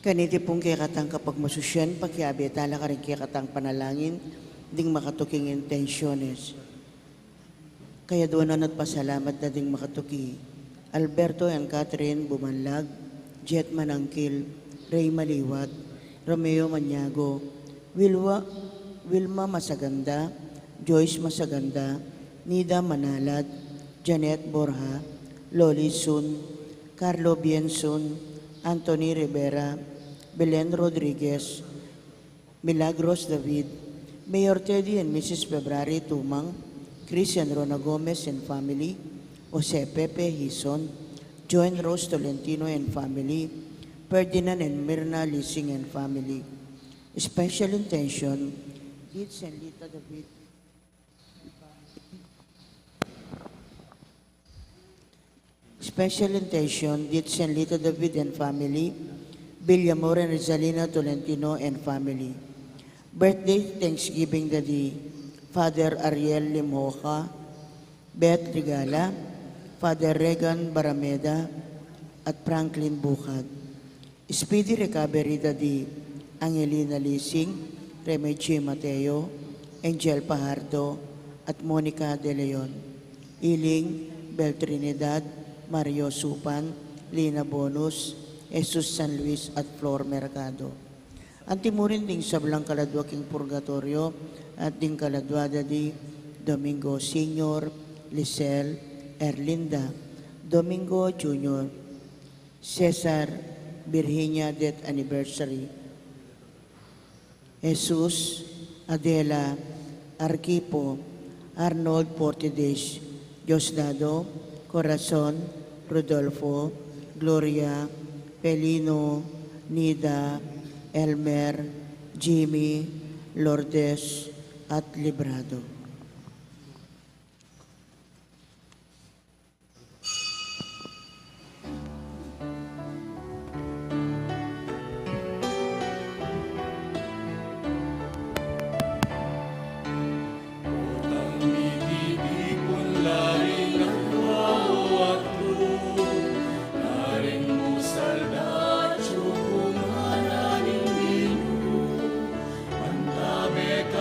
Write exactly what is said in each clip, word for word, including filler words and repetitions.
Kaniti pung kekatang kapagmasusian, pakiabe tala karing kekatang panalangin ding makatuking intensyones. Kayaduanan at pasalamat da ding makatuki: Alberto and Catherine Bumanlag, Jet Manangkil, Ray Maliwat, Romeo Maniago, Wilwa, Wilma Masaganda, Joyce Masaganda, Nida Manalad, Janet Borja, Loli Sun, Carlo Biensun, Anthony Rivera, Belen Rodriguez, Milagros David, Mayor Teddy and Missus February Tumang, Chris and Rona Gomez and family, Jose Pepe Hison, Joan Rose Tolentino and family, Ferdinand and Mirna Lising and family. Special intention, Deeds and Lita David. Special intention, Deeds and Lita David and family, Villamor and Rizalina Tolentino and family. Birthday thanksgiving da di Father Ariel Limoja, Beth Ligala, Father Regan Barameda, at Franklin Bucad. Speedy recovery da di Angelina Lising, Remigio Mateo, Angel Pajardo, at Monica De Leon. Iling, Bel Trinidad, Mario Supan, Lina Bonus, Jesus San Luis, at Flor Mercado. Antimurin ding sablang kaladua king purgatoryo, at ding kaladua da di Domingo Senior, Lisel, Erlinda, Domingo Junior, Cesar, Virginia death anniversary. Jesus, Adela, Arquipo, Arnold, forty days, Diosdado, Corazon, Rodolfo, Gloria, Pelino, Nida, Elmer, Jimmy, Lourdes, at Librado.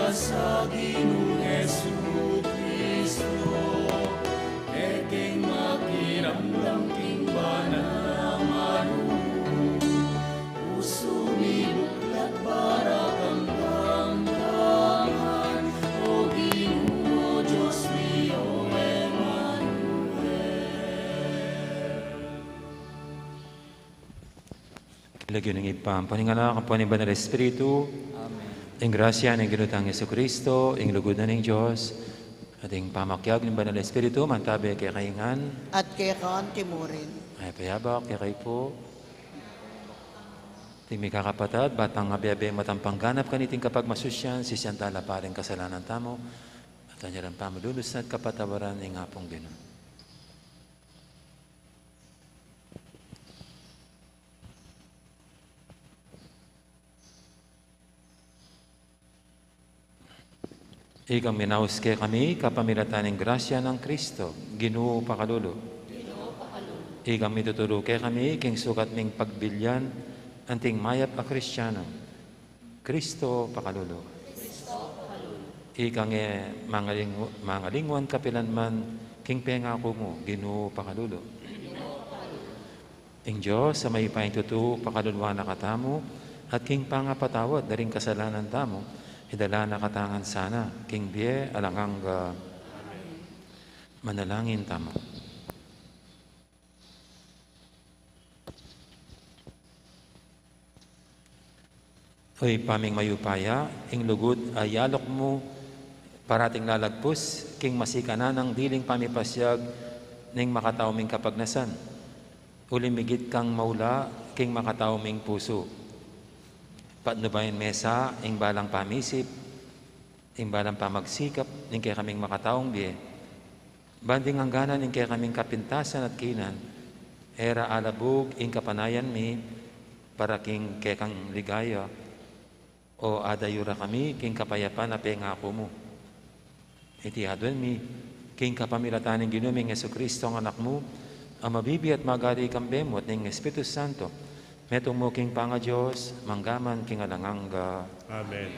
Sa Ginung Jesucristo, e king makiramdam king banal a malugud, pusu mi buklat para kang kamtangan, O Ginu, Dios mi, O Emmanuel. Lagyu ning Ibpa, ampo ning Anak, ampo ning Banal Espiritu. Amen. Ing grasya ning Ginu tang Jesucristo, ing lugud na ning Dios, at ing pamakiabe ning Banal Espiritu, mantabe kekayu ngan. At keka antimurin. Ay, payabak kekayu pu. Ding mikakapatad, bat nang abe-abe mu at pangganap kaniting kapagmasusian, sisian tala pa ring kasalanan tamu, at anyaran pamulunus na at kapatawaran ning Apung Ginu. Ikang minaus kekami kapamilatan ning grasya nang Kristo, Ginu pakalulu. Ikang mituturu kekami king sukat ning pagbilyan anting mayap a Kristiano, Kristo pakalulu. Ikang e mangaling-, mangalingwan kapilan man king pengaku mu, Ginu pakalulu. Ing Dios a mayupayang tutu pakaluluan na katamu, at king pangapatawad da ring kasalanan tamu, idala na katamu ngan sana king bie alang angga. Manalangin tamu. O Ibpa ming mayupaya, ing lugud a yalok mu parating lalagpus king masikan nang diling pamipasiag ning makatau ming kapagnasan. Uli migit kang maula king makatau ming pusu. Patnubayan me sa ing balang pamisip, ing balang pamagsikap ning kekaming makataung bie. Ban ding angganan ing kekaming kapintasan at kinan, e ra alabug ing kapanayan mi para king kekang ligaya, o adayu ra kami king kapayapan a pengaku mu. Iti aduan mi king kapamilatan ning Ginu ming Jesucristo a Anak mu, a mabibie at magari kambe mu at ning Espiritu Santo, Metung mu king pangaDios, mangga man king alang angga. Amen.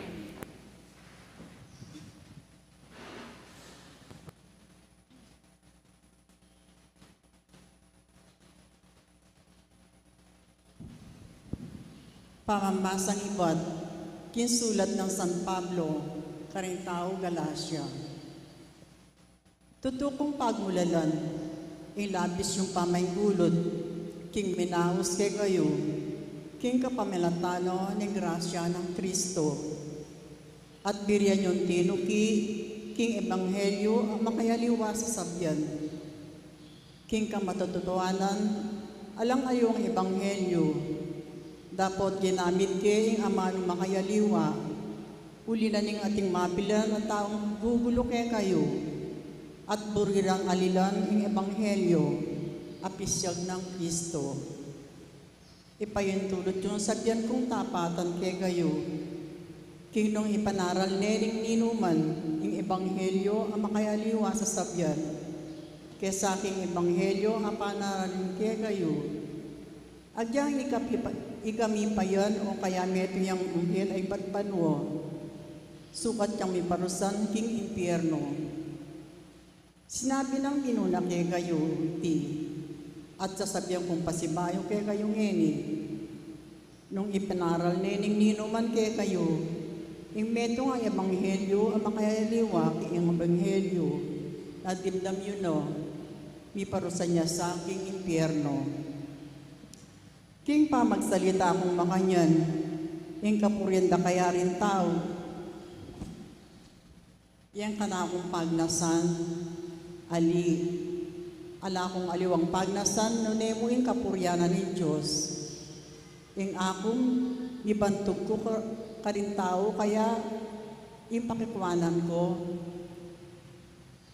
Pamamasan ibat king sulat nang San Pablo karing taga Galacia. Tutu kung pagmulalan ing labis yung pamainggulut king minaus kekayu king kapamilatan no ning grasya nang Kristo. At birian yung tinuki king ebanghelyo a makayaliwa a sasabian. King kamatutuanan, alang ayong ebanghelyo, dapot ginamit ke ing amanung makayaliwa, uli na ning ating mabilan a taung gugulu kekayu, at buri rang alilan ing ebanghelyo a pisyag nang Kristo. Ipayuntulut yung sabian kung tapatan kekayu. King nung ipanaral ne ning ninuman ing ebanghelyo a makayaliwa a sasabian, kesa king ebanghelyo a panaral ning kekayu. Agyang ikapi pa, ikami pa yan o kaya metung yang anghel a ibat banua, sukat yang miparusan king impyerno. Sinabi nang Ginu na kekayu iti, at sasabian kung pasibayu kekayu ngeni, nung ipanaral ne ning ninuman kekayu ing metung a ebanghelyo a makayaliwa king ebanghelyo na dimdam yu na, miparusan ya sa king impyerno. King pamagsalita kung makanyan, ing kapurian da kayaring tau, yang kanakung pagnasan, ali, ala kung aliwang pagnasan, nune mu ing kapurian na ning Dios. Ing akung mibantug ku ka-, karing tau, kaya ing pakikuanan ku.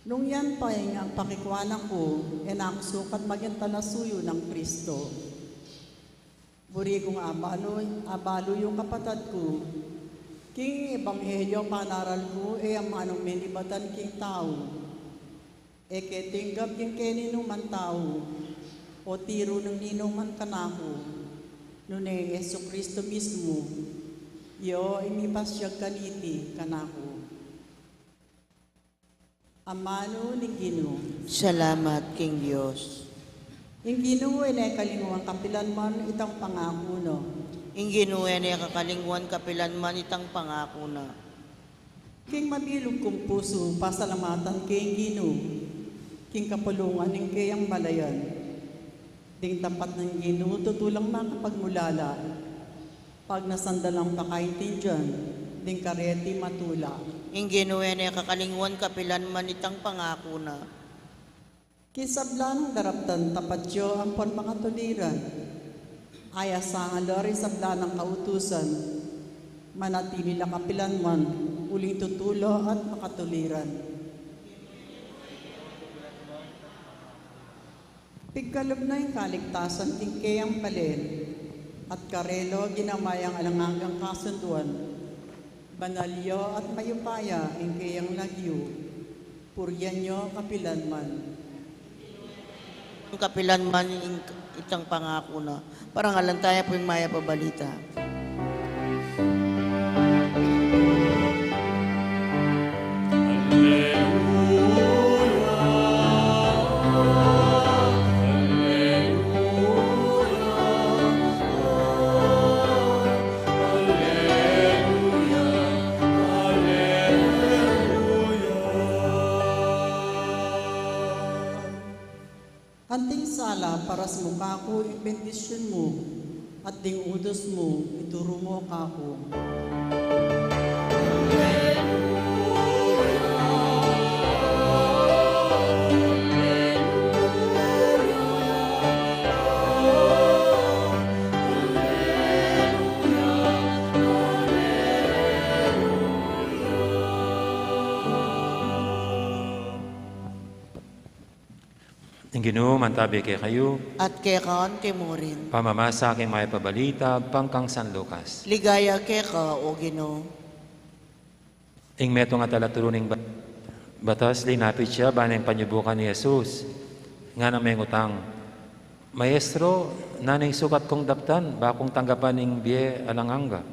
Nung yan pa ing pakikuanan ku, e na ku sukat maging talasuyu nang Kristo. Buri kung abalu, abalu yu kapatad ku, king ebanghelyo panaral ku, e amanung menibatan king tau. E ke tinggap king keni numan tau, o tiru ning ninuman kanaku, nune i Jesucristo mismu, ya ing mipasyag kaniti kanaku. Amanu ning Ginu. Salamat king Dios. Ing Ginu e ne kalinguan kapilan man itang pangaku na. Ing Ginu e ne kakalingwan kapilan man itang pangaku na. King mabilug kung pusu, pasalamatan ke ing Ginu, king kapulungan ning keyang balayan. Ding tapat nang Ginu, tutu lang makapagmulala. Pagnasan da lang pakaintindian, ding kareti matula. Ing Ginu e ne kakalingwan kapilan man itang pangaku na. King sabla nang daraptan tapat ya ampon makatuliran. Ayasa na la ring sabla nang kautusan. Manatili la kapilan man, uling tutu la at makatuliran. Pigkalub na ing kaligtasan king keyang balen, at karela ginawa yang alang anggang kasunduan. Banal ya at mayupaya ing keyang lagyu, purian ya kapilan man. Kapilan man ing itang pangaku na. Parangalan taya pu ing mayap a balita. Anting sala paras mu kaku ing bendisyun mu, at ding utus mu ituru mu kaku. Ing Ginu mantabi kekayu. At keka antimurin. Pamamasa king mayap a balita agpang kang San Lucas. Ligaya keka, O Ginu. Ing metung a talaturu ning ba-, batas, linapit ya bang panyubukan i Jesus. Ngana mengutang, "Maestro, nanu ing sukat kung daptan, ba kung tanggapan ing bie alang angga?"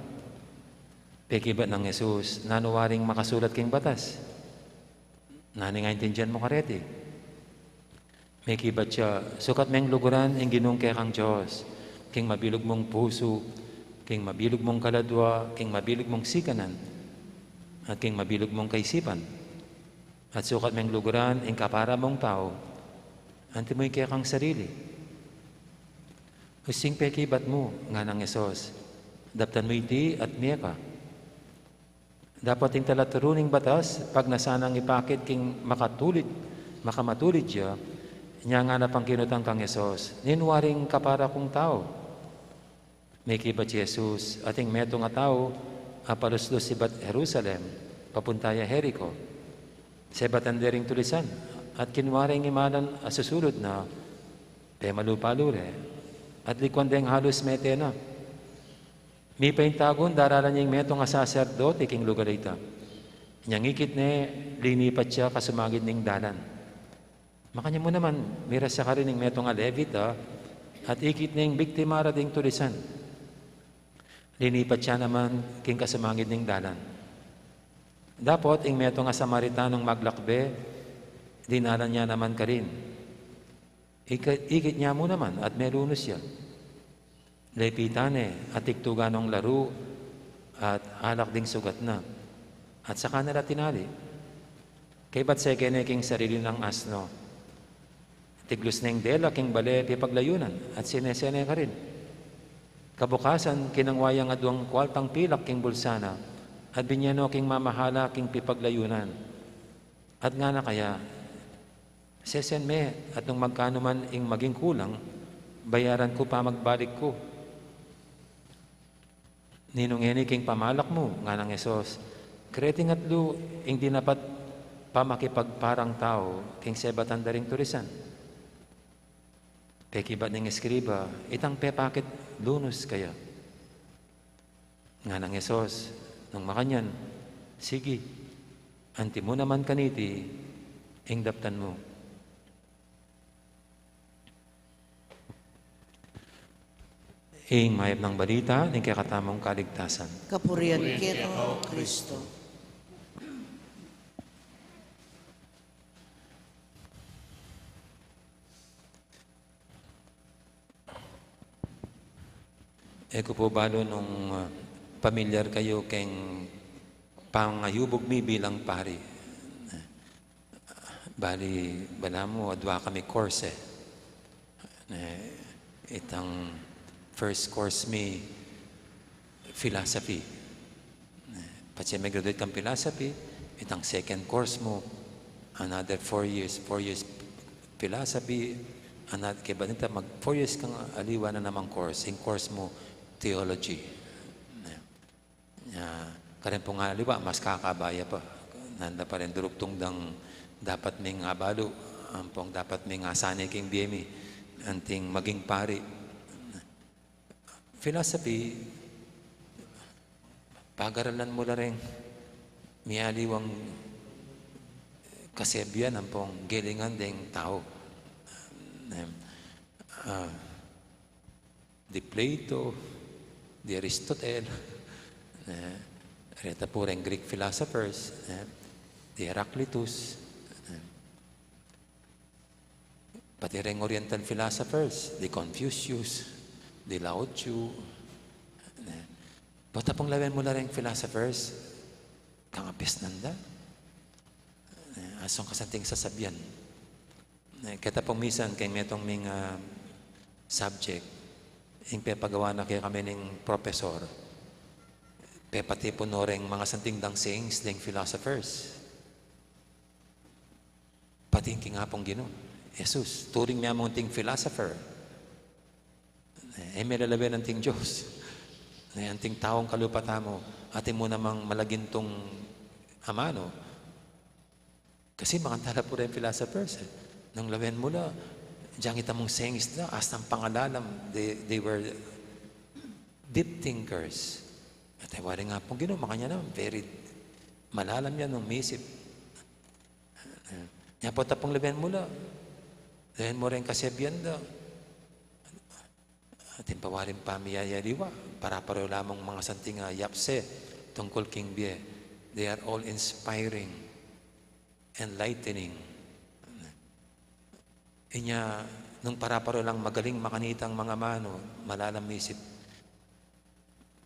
Pekibat nang Jesus, "Nanu waring makasulat king batas? Nanu ing aintindian mu kareti?" Mekibat ya, "Sukat meng luguran ing Ginung kekang Dios king mabilug mung pusu, king mabilug mung kaladua, king mabilug mung sikanan, at king mabilug mung kaisipan. At sukat meng luguran ing kapara mung tau, anti mu ing kekang sarili." "Using pekibat mu," nganang Jesus, "daptan mu iti at mie ka." Dapot ing talaturu ning batas, pagnasan nang ipakit king makatulid, makamatulid ya, inya ngana pang kinutang kang Jesus, "Ninu waring kapara kung tau?" Mekibat i Jesus, "Ating metung a tau a paluslusan ibat Jerusalem, papunta ya Jerico. Sebatan de ring tulisan, at kinua re ing imalan a susulud na, pemalu-palu re, at likuan deng halus mete na. Mipaintagun, daralan ya ing metung a saserdote king lugar a ita. Inyang ikit ne, linipat ya kasumagid ning dalan. Makanyan mu naman, miras ya karin ing metung a Levita, at ikit ne ing biktima ra ding tulisan. Linipat ya naman king kasumagid ning dalan. Dapot ing metung a Samaritanong maglakbe, dinalan ya naman karin. Ikit, ikit nya mu naman at melunus ya. Lepitan ne at tigtugan nong laru at alak ding sugat na, at saka na la tinali. Kaybat seke ne king sarili nang asno. Tiglus neng dela king bale pipaglayunan at sinese ne karin. Kabukasan, kinangwa yang aduang kuartang pilak king bulsa na, at binye no king mamahala king pipaglayunan. At ngana kaya, 'Sesen me, at nung magkanu man ing maging kulang, bayaran ku pamagbalik ku.' Ninu ngeni king pamalak mu?" nganang Jesus. "Kareting atlu ing dinapat pamakipagparang tau king sebatan da ring tulisan?" Pekibat ning eskriba, "Itang pepakit lunus kaya." Nganang Jesus, "Nung makanyan, sige, anti mu naman kaniti ing daptan mu." Ing mayap nang balita ning kekatamung kaligtasan. Kapurian keka, O Kristo. E ku pu balu nung, ah, pamilyar kayu keng pangayubug mi bilang pari. Bali, balamu, adua kami course, e. E, itang first course mi, philosophy. E, patse me-graduate kang philosophy, itang second course mu, another four years, four years philosophy, another, kaybat nita mag four years kang aliwa na namang course, ing course mu, theology. E, Ya, karin pung aliwa, mas kakaba ya pa. Nanda pa rin durugtung dang dapat ming abalu, ampong dapat ming asane king bie mi, anting maging pari. Philosophy, pagaralan mu la ring mialiwang kasebian ampong gelingan deng tau. Em, ah, di Plato, di Aristotle, e, reta pu reng Greek philosophers, e, di Heraclitus, e, pati reng Oriental philosophers, di Confucius, di Lao Tzu, e, pota pung lawen mu la reng philosophers, kangapis nanda, e, asong kasanting sasabian. E, keta pung misan keng metung ming, ah, subject, ing pepagawa na kekami ning professor, pepatipun no reng mangasanting dang sayings deng philosophers. Pati king Apung Ginu, Jesus, turing mi ya mu nting philosopher. E, e me lalawen anting Dios. E, anting taung kalupa tamu, atin mu namang malagintung amanu. Kasi makanta la pu reng philosophers, e. Nung lawen mu la, dyang ita mung sayings da, astang pangalalam, they, they were deep thinkers. At e, wari nga pung Ginu, makanyan na, very malalam ya nung misip. E, nya pota pung lawen mu la, lawen mu reng kasebian da, Atin pa waring pamiyayaliwa, para-pareho lamang mga santing, ah, yapse tungkul king bie. They are all inspiring, enlightening. Inya, nung para-pareho lang magaling makanitang mga manu, malalam isip,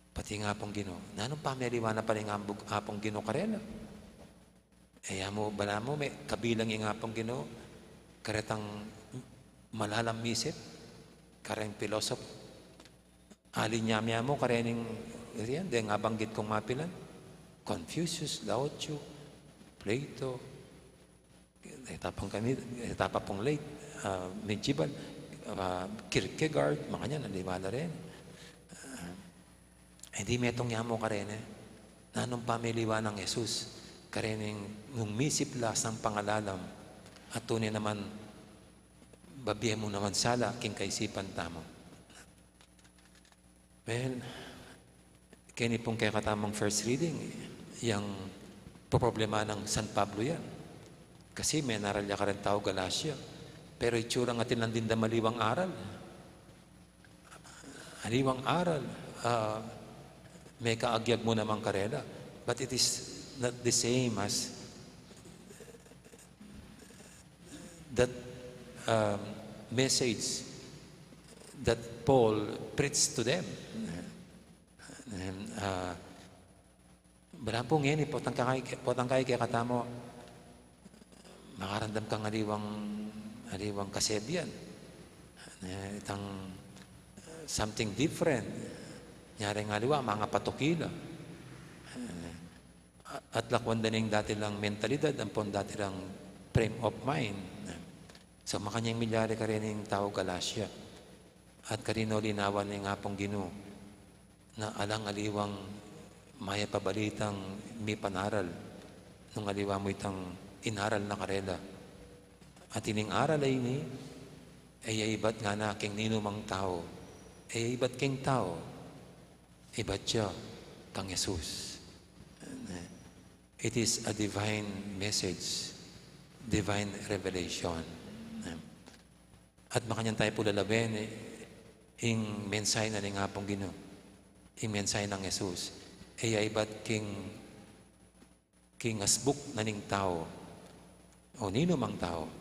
pati ing Apung Ginu. Nanung pamiyaliwa na pala ing Apung, Apung Ginu karela? E ya mu, balamu me kabilang ing Apung Ginu karetang malalam isip, kareng pilosopo. Alinya mu ya mu karening, yan, deng abanggit kung mapilan. Confucius, Lao Tzu, Plato, etapa pung kami, etapa pung late, ah, medieval, ah, Kierkegaard, makanyan, aliwa la rin. Ah, e di metung ya mu karene. Nanung pamiyaliwa nang Jesus karening nung misip la sang pangalalam, at tune naman, babie mu naman sala king kaisipan tamu. Well, keni pung kekatamung first reading, yang poproblema nang San Pablo yan. Kasi menaral ya kareng taung Galacia. Pero itsurang atin lang din damaliwang aral. Aliwang aral, ah, mekaagyag mu naman karela. But it is not the same as that, um, message that Paul preached to them. And, uh, balamu ngeni, potang kai, potang kai kekatamu, makaramdam kang aliwang, aliwang kasebian. Eh, itang, uh, something different. Nyari nga aliwa, mangapatukila. Eh, A-, at lakwan da ning dati lang mentalidad, ampon dati lang frame of mind. So, makanyan ing milyari karening taung Galacia. At karin no linawan ning Apung Ginu na alang aliwang mayap a balitang mipanaral nung aliwa mu itang inaral na karela. At ining aral a ini, e ya ibat ngana king ninumang tau, e ya ibat king tau, ibat ya kang Jesus. It is a divine message, divine revelation. At makanyan tamu pu lalawen, eh, ing mensahe na ning Apung Ginu, ing mensahe nang Jesus, e ya ibat king king asbuk na ning tau, o ninumang tau,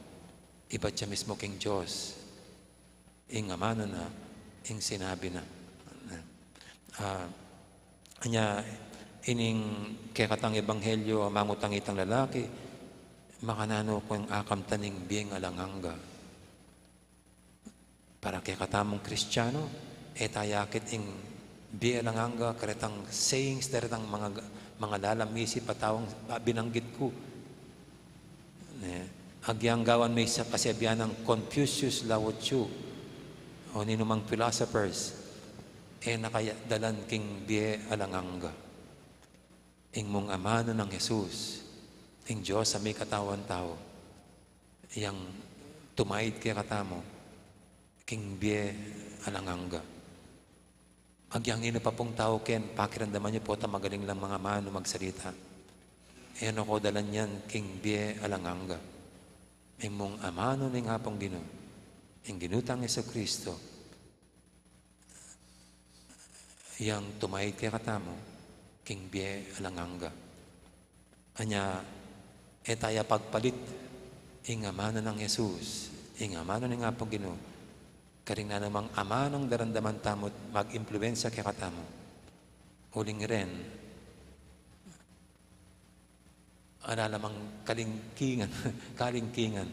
ibat ya mismu king Dios, ing amanu na, ing sinabi na. Ah, anya, ining kekatang ebanghelyo, mangutang itang lalaki, makananu kung akamtan ing bieng alang angga. Para kekatamung Kristianu, e ta ya akit ing bie alang angga karetang sayings, karetang mga, mga lalam isip a taung binanggit ku. Ne, agyang gawan me sa kasebian nang Confucius, Lao Tzu, o ninumang philosophers, e na kaya dalan king bie alang angga. Ing mung amanu nang Jesus, ing Dios a mikatawan tau, yang tumaid kekatamu king bie alang angga. Agyang ninu pa pung tau ken, pakiramdaman yu potang magaling lang mangamanu, magsalita. E no ko dalan yan king bie alang angga. Ing mung amanu ning Apung Ginu, ing Ginu tang Jesucristo, yang tumaid kekatamu king bie alang angga. Anya, e ta ya pagpalit ing amanu nang Jesus, ing amanu ning Apung Ginu, karing nanumang amanung daramdaman tamu't mag-impluwensya kekatamu. Uling ren, ala la mang kalingkingan, kalingkingan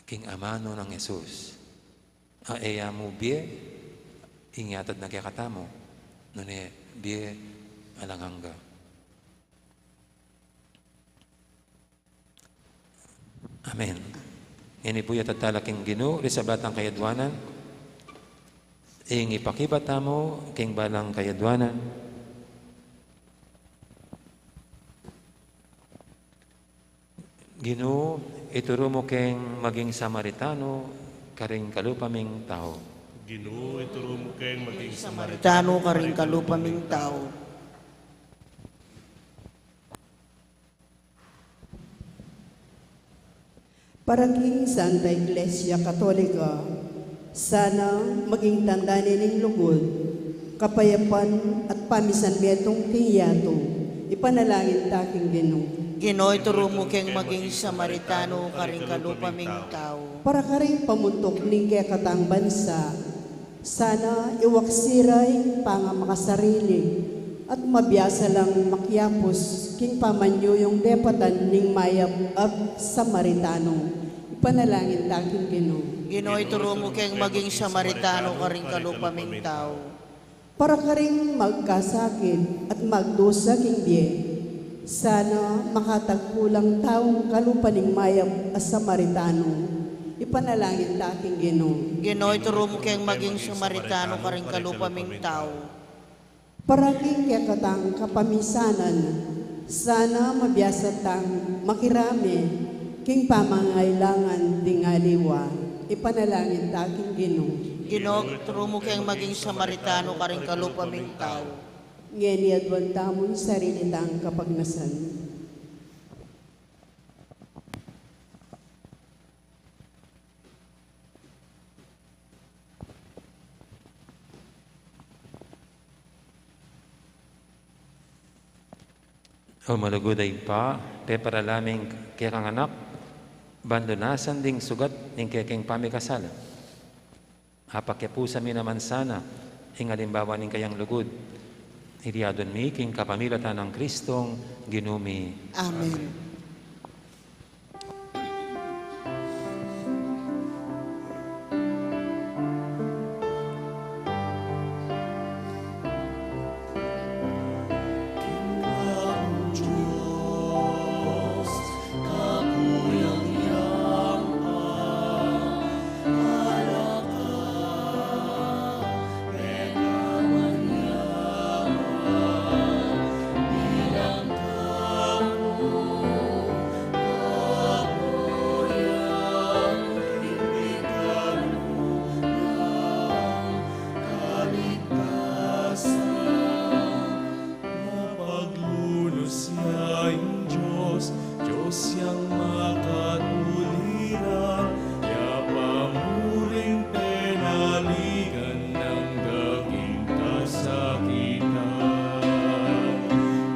king amanu nang Jesus. A, e ya mu bie ing yatad na kekatamu, nune bie alang angga. Amen. Ngeni pu, yatad tala king Ginu ring sablang kayadwanan, ing ipakibat tamu king balang kayadwanan. Ginu, ituru mu keng maging Samaritano karing kalupa ming tau. Ginu, ituru mu keng maging Samaritano karing kalupa ming tau. Para king Santa Iglesia Katolika, Sana maging tanda ne ning lugud, kapayapan at pamisan metung king yatu. Ipanalangin ta king Ginu. Ginu, ituru mu keng maging Samaritano karing kalupa ming tau. Para karing pamuntuk ning kekatang bansa, sana iwaksi ra ing pangamakasarili at mabiasa lang makiapus king pamanyuyung depatan ning mayap at Samaritano. Ipanalangin ta king Ginu. Ginu, ituru mu keng maging Samaritano karing kalupa ming tau. Para karing magkasakit at magdusa king bie, sana makatagpu lang taung kalupa ning mayap a Samaritano. Ipanalangin ta king Ginu. Ginu, ituru mu keng maging Samaritano karing kalupa ming tau. Para king kekatang kapamisanan, sana mabiasa tang makirame king pamangailangan ding aliwa. Ipanalangin ta king Ginu. Ginu, ituru mu keng maging Samaritano karing kalupa ming tau. Ngeni aduan tamu ing sarili tang kapagnasan. O malugud a Ibpa, peparala mi ing kekang anak, ban lunasan ding sugat ning kekeng pamikasala. Apakiapusan mi naman sana ing alimbawa ning kayang lugud. Iti adwan mi king kapamilatan nang Kristong Ginu mi. Amen. Mapaglunus ya ing Dios, Dios yang makatuliran, ya pa murin penaligan nang daking kasakitan.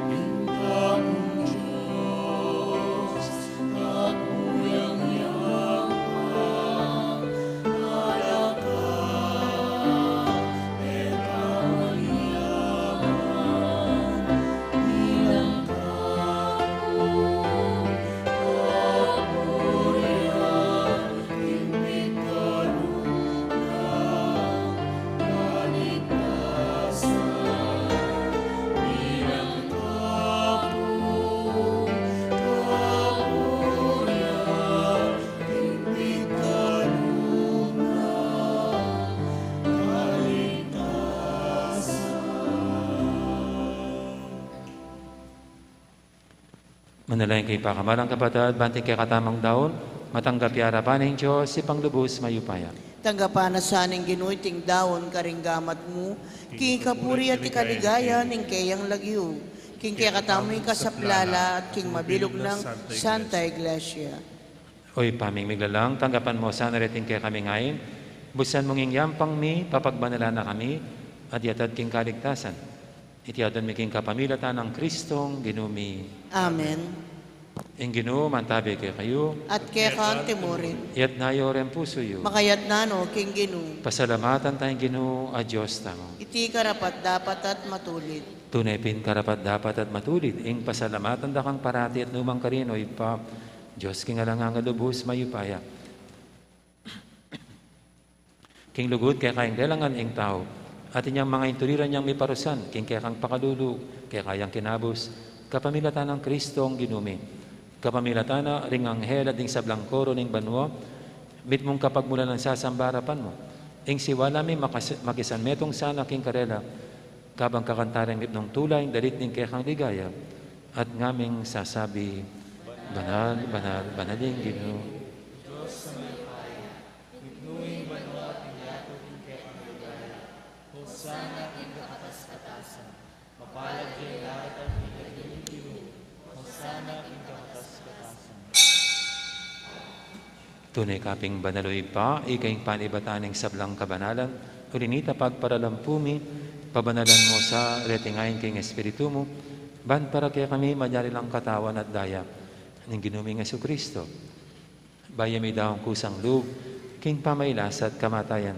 Ing Ginu Manalangin kayu pakamalan kung kapatad, ban king kekatamung daun, matanggap ya arapan ning Dios, Ibpang lubus mayupaya. Tanggapan na sa ning Ginu iting daun karing gamat mu, king ikapuri at ikaligaya ning keyang lagyu, king kekatamung ikasaplala at king mabilug nang Santa Iglesia. O Ibpa ming miglalang, tanggapan mu sana reting kekaming ain, busan mung ing yampang mi, papagbanalan na kami, at yatad king kaligtasan. Iti adwan mi king kapamilatan nang Kristong Ginu mi. Amen. Ing Ginu mantabi kekayu. At keka mu rin. Itas yu reng pusu yu. Makatas na no king Ginu. Pasalamatan taya ing Ginu a Dios tamu. Iti karapat-dapat at matulid. Tune pin karapat-dapat at matulid ing pasalamatan da kang parati at nukarin man, O Ibpa, Dios king alang angga, lubus mayupaya. King lugud keka ing lelangan ing tau, at inyang manga intuliran yang miparusan king kekang pakalulu, keka yang kinabus, kapamilatan nang Kristong Ginu mi. Kapamilatan na ring anghel at ding sablang koro ning banua, mitmung kapagmulan at sasamba king arapan mu. Ing siwala mi makas-, makisan metung sana king karela, kabang kakanta reng mitmung tula ing dalit ning kekang ligaya, at ngaming sasabi, Banal, banal, banal ing Ginu. Dios a mayupaya, mitmu ing banua at ing yatu king kekang ligaya. Hosana king kakatas-katasan. Mapalad ya ing darating king lagyu ning Ginu. Hosana king kakatas-katasan. Tune ka pin banal, o Ibpa, ika ing panibatan ning sablang kabanalan, uli na nita pagparalampu mi, pabanalan mu sa reting ain king Espiritu mu, ban para kekami malyari lang katawan at daya ning Ginu ming Jesucristo. Bayu ya midaun kusang lub king pamagkasakit at kamatayan,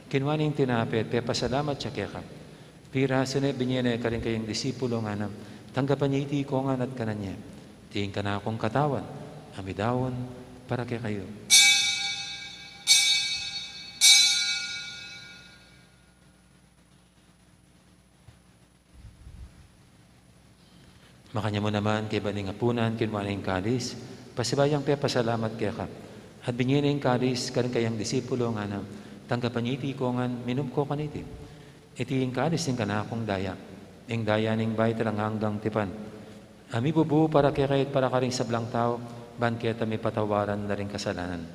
kinua ne ing tinape at pepasalamat ya keka. Pirasu ne, binie ne karing kayang disipulo, ngana, tanggapan ye iti ikayu ngan at kanan ye. Iti ing kanakung katawan a midaun para kekayu. Makanyan mu naman, kaybat ning apunan, kinua ne ing kalis, pasibayu yang pepasalamat keka, at binie ne ing kalis karing kayang disipulo, ngana, tanggapan ye iti ikayu ngan, minum kayu kaniti. Iti ing kalis ning kanakung daya, ing daya ning bayu at alang anggang tipan, a mibubu para kekayu at para karing sablang tau, ban keta mipatawaran la ring kasalanan.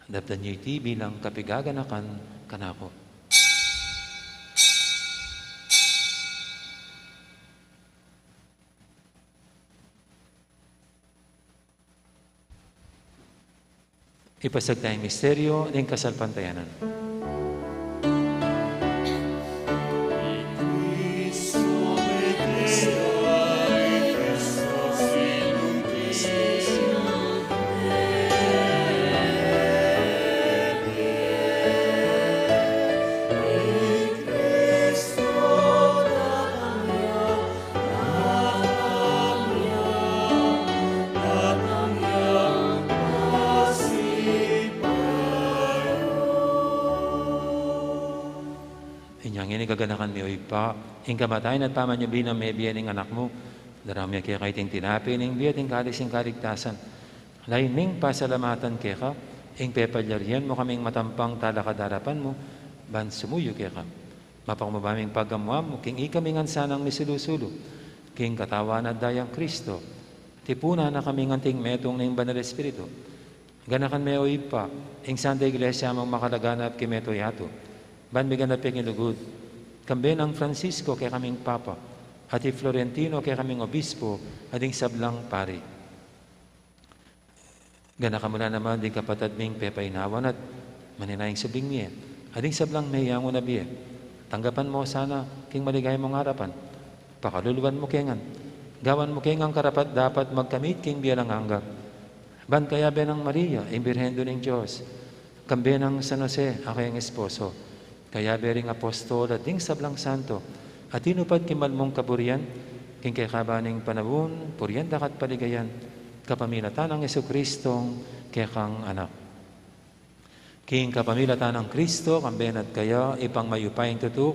Daptan ye iti bilang kapaganakan kanaku. Ipasiag taya ing misteryu ning kasalpantayanan. Inya ngeni gaganakan mi, o Ibpa, ing kamatayan at pamanyubli nang mebie ning Anak mu, daraun mi keka iting tinape ning bie at ing kalis ning kaligtasan. Lalu ming pasalamatan keka, ing pepalyarian mu kaming matampang talakad king arapan mu, ban sumuyu keka. Mapakumbaba ming pagamuan mu, king ikami ngan sanang misulu-sulu king katawan at dayang Kristo, tipunan na kami ngan anting metung ning Banal Espiritu. Ganakan me, o Ibpa, ing Santa Iglesia mung makalaganap king mabilug a yatu, ban miganap ya king lugud, kambe nang Francisco kekaming Papa, at i Florentino kekaming Obispo, at ding sablang pari. Ganakan mu la naman ding kapatad ming pepainawan at manenaya ing subling mie, at ding sablang meyangu na bie. Tanggapan mu la sana king maligaya mung arapan. Pakaluluan mu ke ngan. Gawan mu ke ngan karapat-dapat magkamit king bie alang angga. Ban kayabe nang Maria, ing Birhen Indu ning Dios, kambe nang San Jose, a kayang esposo, kayabe ring apostol at ding sablang santo, a tinupad king mal mung kaburian, king kekaban ning panaun, purian da ka at paligayan, kapamilatan nang Jesucristong kekang Anak. King kapamilatan nang Kristo, kambe na at kaya, Ibpang mayupayang tutu,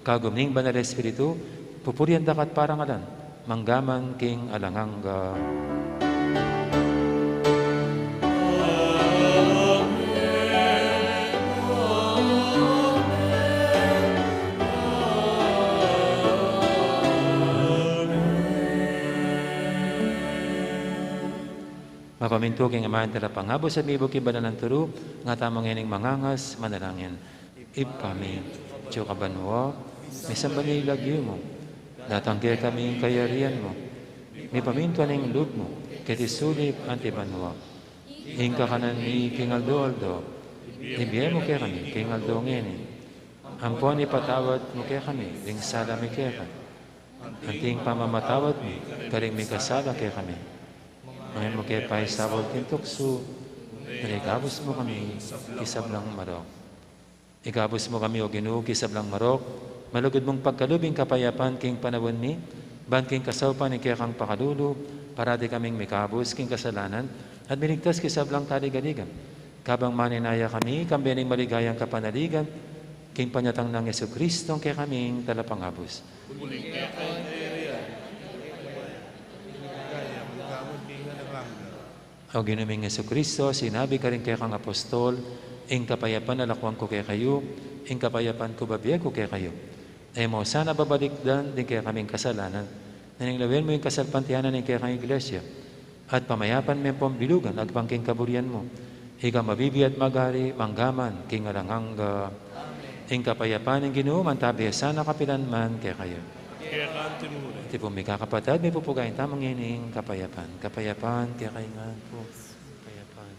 kagum ning Banal Espiritu, pupurian da ka at parangalan, mangga man king alang angga. Mapamintu king Ama at Anak at Espiritu Santo, mibuk king banal a turu, ngatamu ngening mangangas, manalangin. Ibpa mi, atsu ka banua, misamban ya ing lagyu mu. Datang kekami ing kayarian mu. Mipamintuan ing lub mu, keti sulip anti banua. Ing kakanan mi king aldo-aldo, ibie mu kekami king aldo ngeni. Ampon ipatawad mu kekami ding sala mi keka, anti ing pamamatawad mi karing mikasala kekami. Manga e mu ke paisaul king tuksu, nune ikabus mu kami king sablang marok. Ikabus mu kami, O Ginu, king sablang marok, malugud mung pagkalub ing kapayapan king panaun mi, ban king kasaupan ning kekang pakalulu, parati kaming mikabus king kasalanan, at miligtas king sablang kaligaligan. Kabang manenaya kami, kambe ning maligayang kapanaligan, king panyatang nang Jesucristong kekaming Talapangabus. Uling keka ing kayarian, ing ligaya, mangga man king alang angga. O Ginu ming Jesucristo, sinabi karing kekang apostol, ing kapayapan lakuan ku kekayu, ing kapayapan ku bibie ku kekayu. E mu sana babalikdan ding kekaming kasalanan, nune lawen mu ing kasalpantayanan ning kekang Iglesia, at pamayapan me pung bilugan agpang king kaburian mu. Ika mabibie at magari, mangga man king alang angga. Ing kapayapan ning Ginu mantabi sana kapilan man kekayu. Keka anti mu rin. Iti pung mikakapatad, mipupugayan tamu ngening kapayapan. Kapayapan kekayu ngan pu. Kapayapan.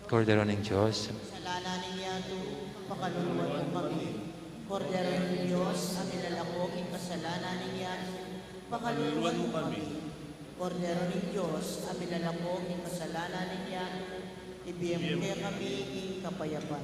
Kordero ning Dios. Kasalanan ning yatu, pakalulwan mu kami. Kordero ning Dios, a milalako king kasalanan ning yatu, pakalulwan mu kami. Kordero ning Dios, a milalako king kasalanan ning yatu, ibie mu kekami ing kapayapan.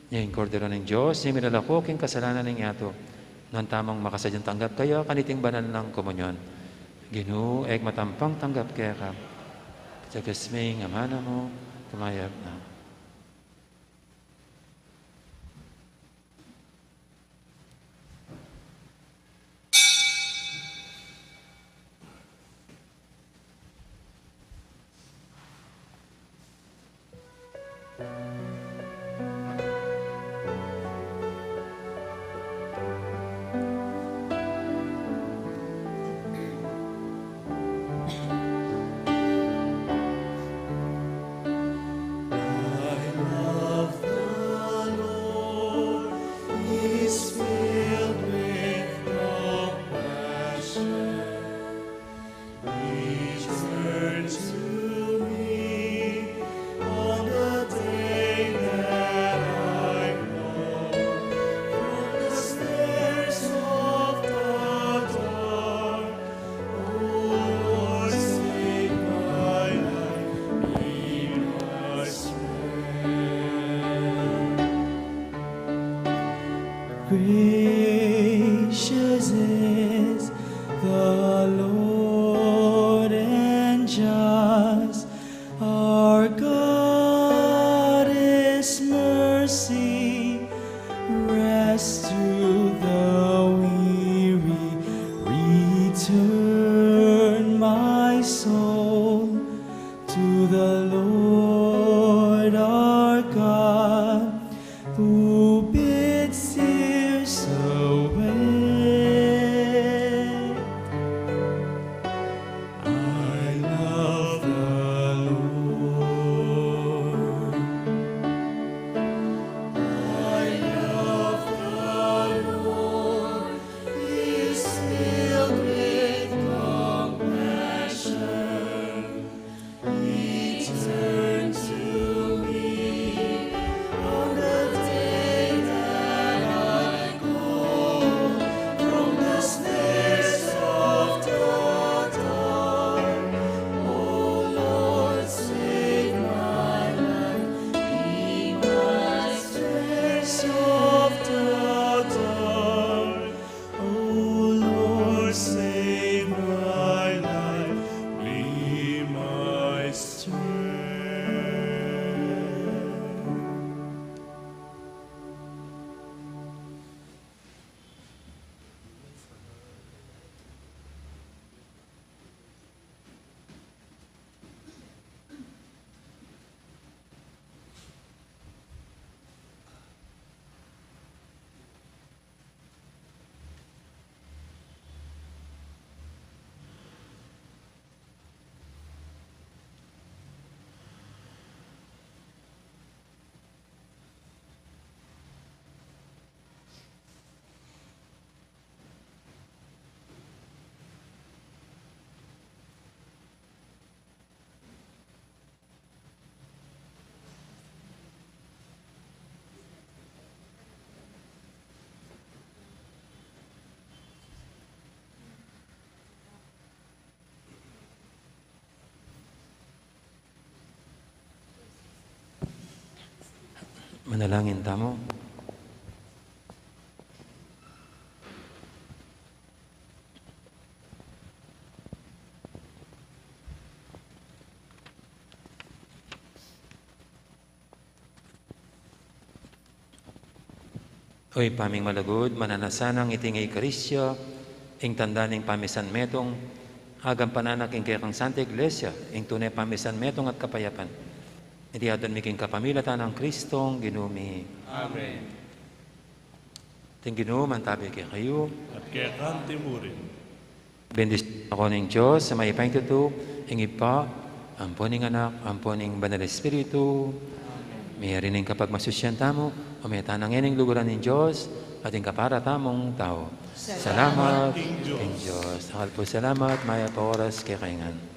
Ing Kordero ning Dios, a milalako king kasalanan ning yatu. Nuan tamung makasadyang tanggap kaya kaniting banal nang komunyon. Ginu, e ku matampang tanggap keka. Patagas me ing amanu mu, kumayap na. I love the Lord, He is filled with compassion. He turned to me on the day that I called. From the snares of the dark, O Lord, save my life, be my strength. Gracious is the Lord and just. Our God, His mercy rests to the weary. Return, my soul, to the Lord our God, who bids tears away. I love the Lord. I love the Lord. He is filled with compassion. He turned to me on the day that I called. From the snares of the dark, O Lord, save my life. Be my strength. Of the dark, O Lord, save my life, be my strength. Manalangin tamu. O Ibpa ming malugud, mananu na sanang iti nga Eukaristiya ing tanda ning pamisanmetung, agampanan na king kekang Santa Iglesia ing tune pamisanmetung at kapayapan. Iti adwan mi king kapamilatan nang Kristong Ginu mi. Amen. Ing Ginu mantabi kekayu. At keka mu rin. Bendisyunan na kayu ning Dios a mayupaya king tutu, ing Ibpa, ampo ning Anak, ampo ning Banal Espiritu. Meyari ning kapagmasusyan tamu, o meta na ngeni king luguran ning Dios, at ing kapara tamung tau. Salamat king Dios. Dakal pung salamat, mayap a oras kekayu ngan.